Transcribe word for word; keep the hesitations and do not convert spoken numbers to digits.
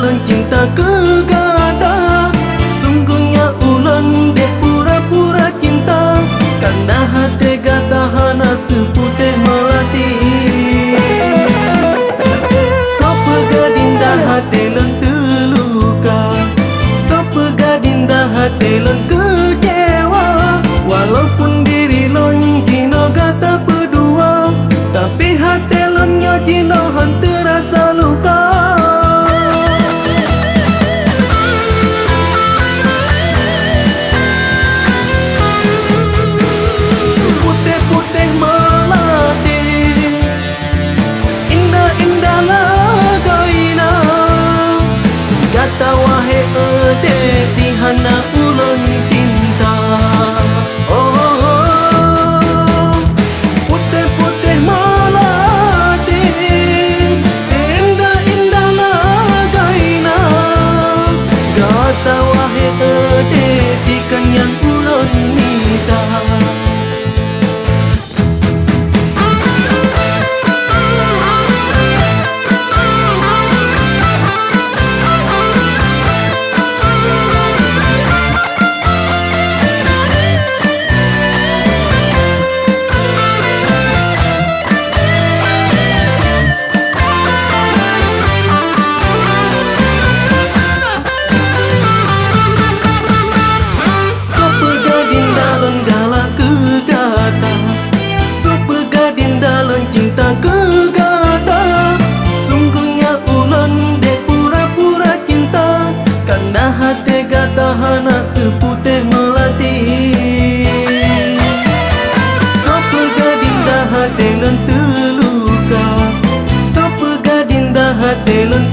Cinta keu gata, sungguhnya ulôn deh pura-pura cinta, karena hati gata hana seputéh melati. Soe peugah dinda hati lôn teuh luka, soe peugah dinda hati lôn keucewa, walaupun diri lôn jinoe gata peudua, tapi hati lôn nyoe jinoe hana teurasa luka. Putéh-putéh melati, indah-indah lagoina. Gata wahé eudék di hana ulôn cinta. Oh, putéh-putéh melati, indah-indah lagoina. Gata wahé eudék di keunyang ulôn mita. Soe peugah dinda lôn galak keu gata, soe peugah dinda lôn cinta keu gata. Sungguhnya ulôn deh pura-pura cinta, karena hati gata hana seputéh melati. Soe peugah dinda hati lôn teuh luka, soe peugah dinda hati lôn